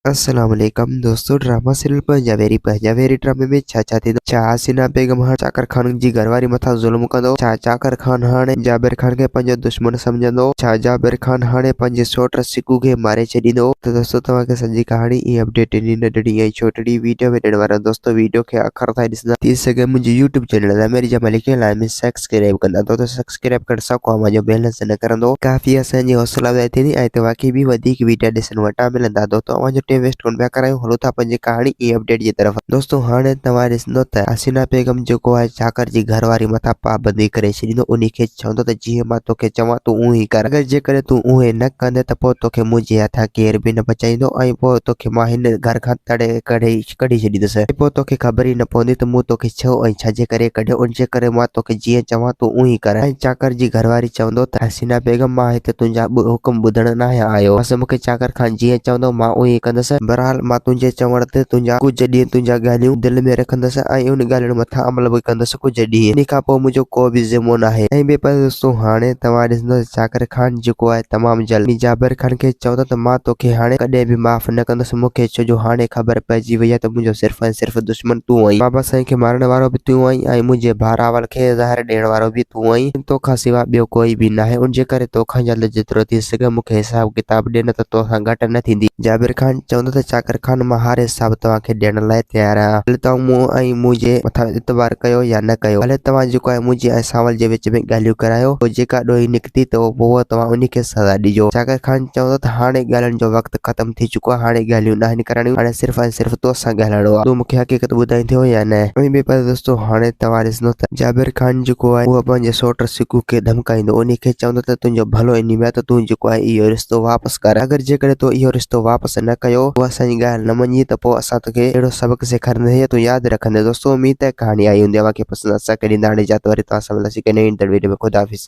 السلام عليڪم دوستو ڊراما سيريل پنهنجا ويري پنهنجا ويري ڊرامي ۾ ڇا ڇا ٿيندو ڇا حسينا بيگم هاڻ چاڪر خان جي گهر واري مٿان ظلم ڪندو ڇا چاڪر خان هاڻي جابر خان کي پنهنجو دشمن سمجهندو ڇا جابر خان هاڻي پنهنجي سوٽ سڪو کي ماري ڇڏيندو ته دوستو توهان کي سڄي ڪهاڻي ۽ اپڊيٽ ڏني ننڍڙي ۽ ڇوٽڙي ويڊيو ۾ ڏيڻ وارا دوستو ويڊيو کي آخر تائين ڏسندا ٿي سگهي منهنجي يوٽيوب چينل ضمير جمالي کي لازمي سبسڪرائب ڪندا دوستو سبسڪرائب ڪرڻ سان ڪو اوهان جو بيلنس نه ڪرندو. ڪافي اسان جي حوصلا افزائي ٿيندي ۽ توهان کي به وڌيڪ ويڊيا ڏسڻ وٽان ملندا. دوستو اوهان جو ٽيم ويسٽ ڪونه پيا ڪرايون هلو ٿا پنهنجي ڪهاڻي ۽ اپڊيٽ جي طرف. دوستو هاڻي توهان ڏسندو ته حسينا بيگم جيڪو آهي چاڪر جي گهر واري مٿان پابندي ڪري ڇڏيندو انهي کي چوندو ته جيئن مان توکي چوان تون اونهي ڪر اگر جيڪڏهن تون اونهي نه ڪندين ته پوء توکي منهنجي هٿان ڪير به نه بچائيندو ۽ پوء توکي مان هن گهر کان تڙي ڪڍي ڪڍي ڇڏيندس ۽ پوء توکي خبر ئي نه پوندي ته مون توکي ڇو ۽ ڇاجي ڪري ڪڍيو، ان جي ڪري مان توکي جيئن چوان تون اونهي ئي ڪر. ۽ چاڪر جي گهرواري چوندو ته حسينه بيگم مان هتي تنهنجا حڪم ٻڌڻ ناهيان آيو، بس مون کي چاڪر خان جيئن چوندو مان اونهي ئي ڪندس، بهرحال مان تنهنجي چوڻ تي تنهنجا ڪجهه ڏينهن تنهنجا ڳالهيون دل ۾ رکندس ۽ ان ڳالهين مٿان عمل به ڪندس ڪجهه ڏينهن، انهي کان پوء منهنجو ڪو به ذمو ناهي. ۽ ٻئي پاسي دوستو هاڻي توهان ڏسندو ته چاڪر خان جيڪو آهي تمام جلد جابر خان کي چوندو ته مان توکي هاڻي ڪڏهن به معاف نه ڪندس، مون کي ڇو جو هاڻي خبر پئجي وئي آهي ته منهنجو صرف ۽ صرف دشمن تون آهين. بابا سائين کي مارڻ وارو به تون آهين ۽ منهنجي ڀاء راول کي زهر ڏيڻ وارو به تون آهين. توکان سوا ٻيو ڪوئي به ناهي. ان جي ڪري توکان جلد جيترو ٿي سگهي مون کي حساب ڪتاب ڏي نه ته توسان گهٽ نه ٿيندي. جابر خان چوندو ته چاڪر خان مان هر حساب توهان کي ڏيڻ لاء تيار آهيان. ڀلي توهان مون ۽ منهنجي مٿان اعتبار ڪيو يا نه ڪيو. ڀلي توهان جيڪو آهي منهنجي ۽ سانول جي وچ ۾ ڳالهيون ڪرايو. پوء جيڪا ڏوهي نڪتي ته پوء توهان انهي کي سزا ڏجو. چاڪر خان چوندو ته هاڻي ڳالهين جو وقت ختم ٿي چڪو آهي، هاڻي ڳالهيون ناهن ڪرڻيون، هاڻي صرف ۽ صرف تو سان ڳالهائڻو آهي، تون مون کي حقيقت ٻڌائيندين يا نه؟ ۽ ٻئي پاسي دوستو هاڻي توهان ڏسندو ته جابر خان جيڪو آهي اهو پنهنجي سوٽ سڪو کي ڌمڪائيندو، انهي کي چوندو ته تنهنجو ڀلو انهي ۾ آهي ته تون جيڪو آهي اهو رشتو واپس ڪر، اگر جيڪڏهن تو اهو رشتو واپس نه ڪيو، تو اسان جي ڳالهه نه مڃي ته پوء اسان توکي اهڙو سبق سيکارينداسين جو تون ياد رکندين. دوستو اميد ته ڪهاڻي آئي هوندي اوهان کي پسند اسان کي ڏيندا هاڻي اجازت وري توهان سان ملنداسين ڪنهن نئين ايندڙ ويڊيو ۾ خدا حافظ.